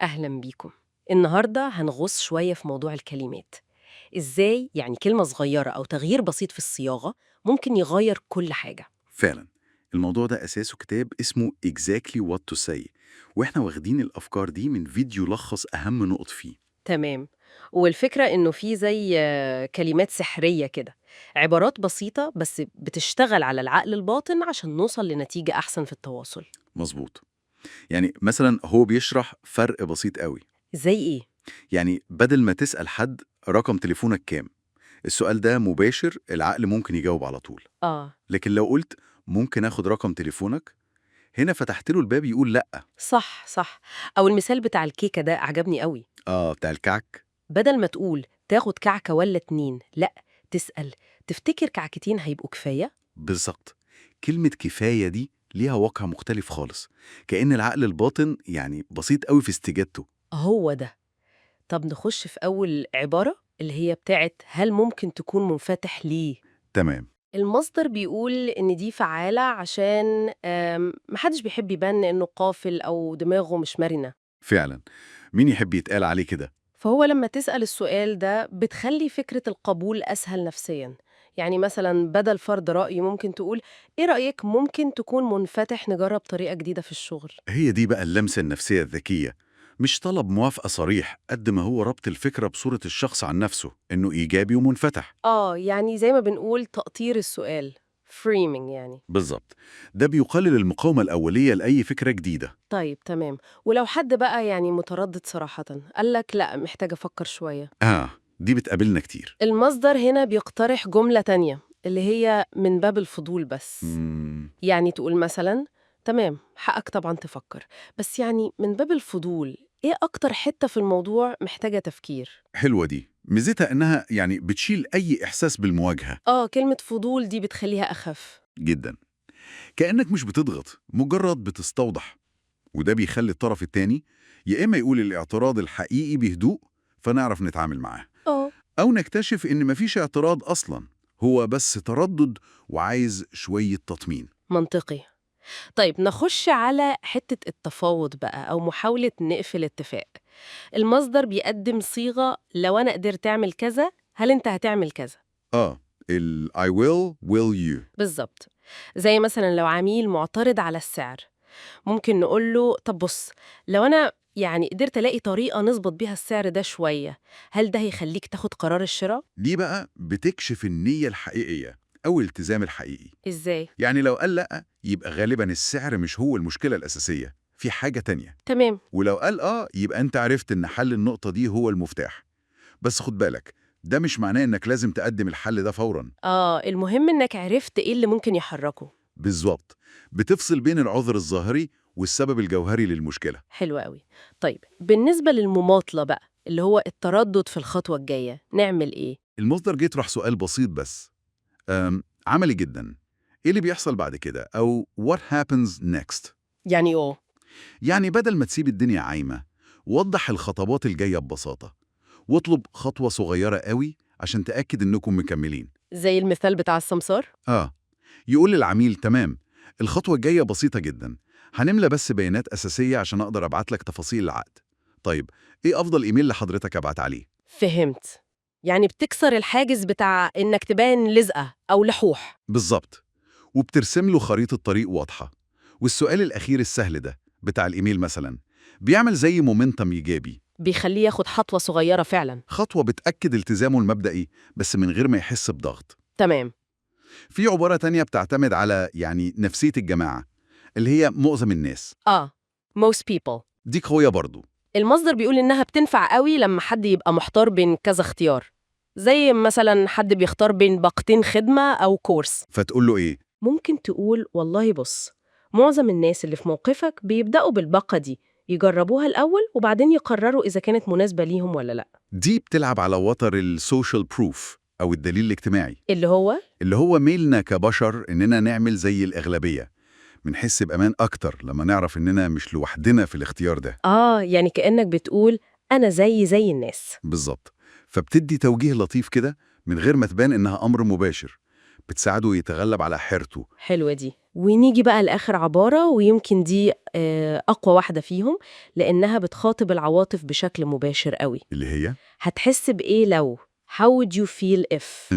أهلا بيكم. النهاردة هنغوص شوية في موضوع الكلمات. إزاي يعني كلمة صغيرة أو تغيير بسيط في الصياغة ممكن يغير كل حاجة. فعلا الموضوع ده أساسه كتاب اسمه Exactly What to Say، وإحنا واخدين الأفكار دي من فيديو لخص أهم نقط فيه. تمام. والفكرة إنه في زي كلمات سحرية كده، عبارات بسيطة بس بتشتغل على العقل الباطن عشان نوصل لنتيجة أحسن في التواصل. مظبوط. يعني مثلا هو بيشرح فرق بسيط قوي. زي إيه؟ يعني بدل ما تسأل حد رقم تليفونك كام، السؤال ده مباشر، العقل ممكن يجاوب على طول. آه. لكن لو قلت ممكن آخد رقم تليفونك، هنا فتحت له الباب يقول لأ. صح. أو المثال بتاع الكيكة ده عجبني قوي. آه، بتاع الكعك. بدل ما تقول تاخد كعكة ولا اتنين، لأ، تسأل تفتكر كعكتين هيبقوا كفاية؟ بالظبط. كلمة كفاية دي ليها واقع مختلف خالص، كأن العقل الباطن يعني بسيط قوي في استجابته. هو ده. طب نخش في أول عبارة اللي هي بتاعت هل ممكن تكون منفتح ليه؟ تمام. المصدر بيقول إن دي فعالة عشان محدش بيحب يبان إنه قافل أو دماغه مش مرنة. فعلا، مين يحب يتقال عليه كده؟ فهو لما تسأل السؤال ده بتخلي فكرة القبول أسهل نفسياً. يعني مثلاً بدل فرض رأي ممكن تقول إيه رأيك ممكن تكون منفتح نجرب طريقة جديدة في الشغل؟ هي دي بقى اللمسة النفسية الذكية، مش طلب موافقة صريح قد ما هو ربط الفكرة بصورة الشخص عن نفسه إنه إيجابي ومنفتح. آه، يعني زي ما بنقول تقطير السؤال، framing يعني. بالظبط، ده بيقلل المقاومة الأولية لأي فكرة جديدة. طيب تمام. ولو حد بقى يعني متردد صراحة، قال لك لا محتاج أفكر شوية. آه، دي بتقابلنا كتير. المصدر هنا بيقترح جملة تانية اللي هي من باب الفضول بس. يعني تقول مثلا تمام، حقك طبعا تفكر، بس يعني من باب الفضول إيه أكتر حتة في الموضوع محتاجة تفكير؟ حلوة دي، ميزتها إنها يعني بتشيل أي إحساس بالمواجهة. آه، كلمة فضول دي بتخليها أخف. جدا، كأنك مش بتضغط، مجرد بتستوضح. وده بيخلي الطرف التاني يا إما يقول الاعتراض الحقيقي بهدوء فنعرف نتعامل معاه، آه. أو نكتشف إن مفيش اعتراض أصلا، هو بس تردد وعايز شوية تطمين. منطقي. طيب نخش على حتة التفاوض بقى أو محاولة نقفل اتفاق. المصدر بيقدم صيغة لو أنا قدرت أعمل كذا هل أنت هتعمل كذا؟ آه، ال I will will you. بالظبط. زي مثلا لو عميل معترض على السعر ممكن نقول له طب بص، لو أنا يعني قدرت ألاقي طريقة نظبط بيها السعر ده شوية، هل ده هيخليك تاخد قرار الشراء؟ دي بقى بتكشف النية الحقيقية أو الالتزام الحقيقي. إزاي؟ يعني لو قال لأ يبقى غالبا السعر مش هو المشكلة الأساسية، في حاجة تانية. تمام. ولو قال آه يبقى أنت عرفت إن حل النقطة دي هو المفتاح. بس خد بالك، ده مش معناه إنك لازم تقدم الحل ده فوراً. آه، المهم إنك عرفت إيه اللي ممكن يحركه. بالظبط، بتفصل بين العذر الظاهري والسبب الجوهري للمشكلة. حلو قوي. طيب بالنسبة للمماطلة بقى اللي هو التردد في الخطوة الجاية، نعمل إيه؟ المصدر جه يطرح سؤال بسيط بس عملي جدا، إيه اللي بيحصل بعد كده؟ أو what happens next؟ يعني إيه؟ يعني بدل ما تسيب الدنيا عايمة، وضح الخطوات الجاية ببساطة، واطلب خطوة صغيرة قوي عشان تأكد إنكم مكملين. زي المثال بتاع السمسار؟ آه، يقول للعميل تمام، الخطوة الجاية بسيطة جدا، هنملى بس بيانات أساسية عشان أقدر أبعت لك تفاصيل العقد. طيب، إيه أفضل إيميل لحضرتك أبعت عليه؟ فهمت. يعني بتكسر الحاجز بتاع إنك تبان لزقة أو لحوح. بالظبط، وبترسم له خريطة طريق واضحة. والسؤال الأخير السهل ده بتاع الإيميل مثلا بيعمل زي momentum إيجابي. بيخليه ياخد خطوة صغيرة فعلا. خطوة بتأكد التزامه المبدئي بس من غير ما يحس بضغط. تمام. في عبارة تانية بتعتمد على يعني نفسية الجماعة، اللي هي معظم الناس. آه، most people. دي قوية برضو. المصدر بيقول إنها بتنفع قوي لما حد يبقى محتار بين كذا اختيار، زي مثلا حد بيختار بين باقتين خدمة أو كورس. فتقول له إيه؟ ممكن تقول والله بص، معظم الناس اللي في موقفك بيبدأوا بالباقة دي، يجربوها الأول وبعدين يقرروا إذا كانت مناسبة ليهم ولا لأ. دي بتلعب على وتر ال social proof أو الدليل الاجتماعي. اللي هو؟ اللي هو ميلنا كبشر إننا نعمل زي الأغلبية، بنحس بأمان أكتر لما نعرف إننا مش لوحدنا في الاختيار ده. آه، يعني كأنك بتقول أنا زي الناس. بالظبط، فبتدي توجيه لطيف كده من غير ما تبان إنها أمر مباشر، بتساعده يتغلب على حيرته. حلوة دي. ونيجي بقى لآخر عبارة، ويمكن دي أقوى واحدة فيهم، لأنها بتخاطب العواطف بشكل مباشر قوي. اللي هي؟ هتحس بإيه لو؟ How would you feel if؟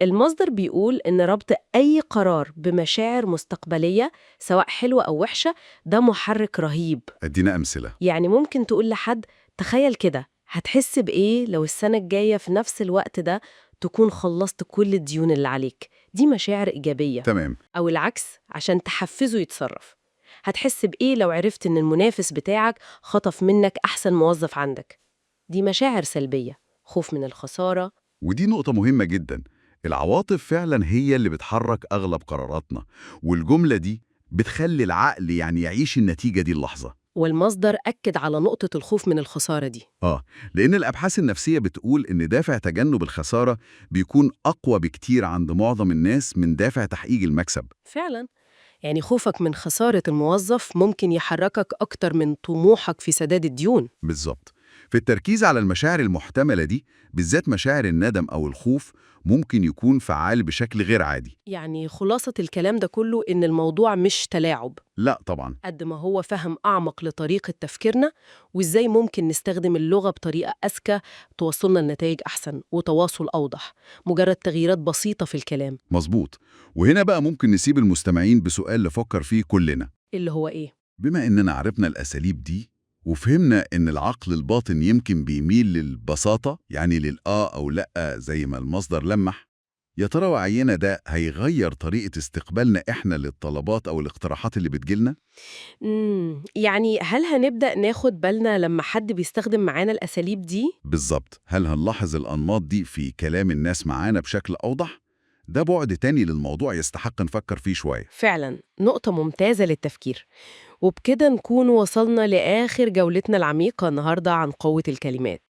المصدر بيقول إن ربط أي قرار بمشاعر مستقبلية سواء حلوة أو وحشة ده محرك رهيب. ادينا أمثلة. يعني ممكن تقول لحد تخيل كده، هتحس بإيه لو السنة الجاية في نفس الوقت ده تكون خلصت كل الديون اللي عليك؟ دي مشاعر إيجابية. تمام. أو العكس عشان تحفزه يتصرف، هتحس بإيه لو عرفت إن المنافس بتاعك خطف منك أحسن موظف عندك؟ دي مشاعر سلبية، خوف من الخسارة. ودي نقطة مهمة جدا، العواطف فعلا هي اللي بتحرك أغلب قراراتنا، والجملة دي بتخلي العقل يعني يعيش النتيجة دي اللحظة. والمصدر أكد على نقطة الخوف من الخسارة دي. آه، لأن الأبحاث النفسية بتقول إن دافع تجنب الخسارة بيكون أقوى بكتير عند معظم الناس من دافع تحقيق المكسب. فعلا، يعني خوفك من خسارة الموظف ممكن يحركك أكتر من طموحك في سداد الديون. بالظبط. في التركيز على المشاعر المحتملة دي، بالذات مشاعر الندم أو الخوف، ممكن يكون فعال بشكل غير عادي. يعني خلاصة الكلام ده كله إن الموضوع مش تلاعب. لا طبعا. قد ما هو فهم أعمق لطريقة تفكيرنا، وإزاي ممكن نستخدم اللغة بطريقة أذكى توصلنا لنتائج أحسن وتواصل أوضح، مجرد تغييرات بسيطة في الكلام. مظبوط. وهنا بقى ممكن نسيب المستمعين بسؤال نفكر فيه كلنا. اللي هو إيه؟ بما إننا عرفنا الأساليب دي وفهمنا إن العقل الباطن يمكن بيميل للبساطة، يعني للآه أو لأ زي ما المصدر لمح، يا ترى وعينا ده هيغير طريقة استقبالنا إحنا للطلبات أو الاقتراحات اللي بتجيلنا؟ يعني هل هنبدأ ناخد بالنا لما حد بيستخدم معانا الأساليب دي؟ بالظبط. هل هنلاحظ الأنماط دي في كلام الناس معانا بشكل أوضح؟ ده بعد تاني للموضوع يستحق نفكر فيه شوية. فعلا نقطة ممتازة للتفكير. وبكده نكون وصلنا لآخر جولتنا العميقة النهاردة عن قوة الكلمات.